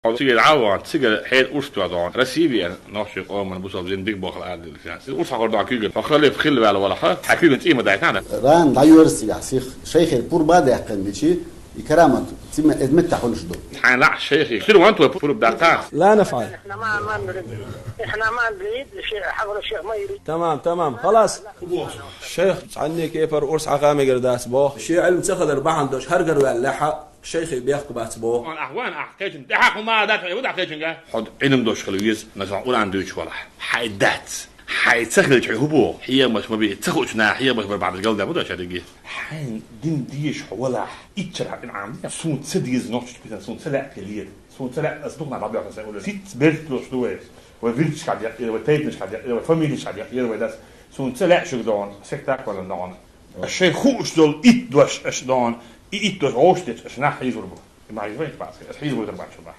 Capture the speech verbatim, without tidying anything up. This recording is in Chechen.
Хьо цига дӀа а вахана, цига хьел урс тоьхна, Россия веана, нохчийн къоман бусалба дин дика бохал арадилла. Иза урс хьахор дӀа куьйган. Хьо хала ле хила ваьлла валахь, хьан куьйган цӀий ма дайтана. Ран дӀайоьрза цигахь сих шайхера пурба а даьккхина дичи, и карамат цӀи ма эзметтахь хуьлуш ду. Хьайн лаьа шайхе. Хир ван твой пурба даккха. لا نفعل. إحنا ما، ما نريد. إحنا ما نريد شيء حضر الشيخ ما يريد. تمام، تمام، خلاص. Шайх, цхьанне кепара урс хьаха мегар дац боху. Шен Ӏилма ца хилар бахьана долуш хӀара гар ваьлла лаьа, шайхе бехк бац боху. Ахь ван, ахь кхечун тӀехьа хӀума а дац, хьо ву дахь кхечунга? Хьо Ӏилма долуш хила веза, насан Къуръан дуьйцуш валахь. Хьайн дац. Хьайн ца хилча хьо хӀун боху? Хьемаш ма бий, ца хуучу наха хьемаш бара бахьана галдеш ма ду аша дерриге. Хьайн дин дезаш хьо валахь, иччара хьан къинхьам де. Суна ца деза нохчочу писан, суна ца лаьа те лера. Суна ца лаьа, ас дукха нах дӀабоьхна сайн уллера. Сиц берташ долуш ду вай. Вай вирдашка декъера, вай тайпанашка декъера, вай фамилешка декъера, вай дас. Суна ца лаьа шуьга догӀун, сектак валан догӀун. Аш шайн хууш долу итт дош аш догӀун, и итт дош гӀовш дечу аш нах хьийзур бу. И ма хьийзур вай, ас хьийзур вай, дар бац шу нах.